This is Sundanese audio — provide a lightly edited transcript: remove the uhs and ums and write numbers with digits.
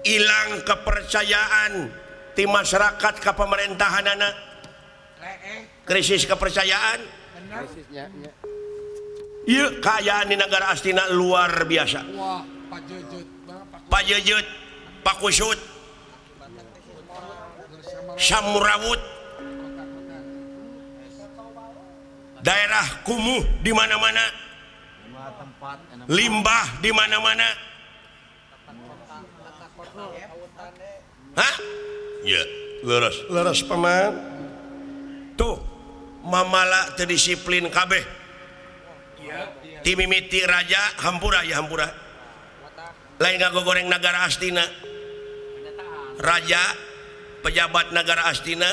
Hilang kepercayaan di masyarakat ke pemerintahan anak, krisis kepercayaan. Iya, kaayaan di negara Astina luar biasa. Pajeujut, pakusut, samurawut, daerah kumuh di mana-mana, limbah di mana-mana. Hah? Ya, leres, leres paman. Tuh, mamala teu disiplin kabeh. Ti mimiti raja hampura ya hampura. Lain ngagogoreng nagara Astina. Raja, pejabat nagara Astina,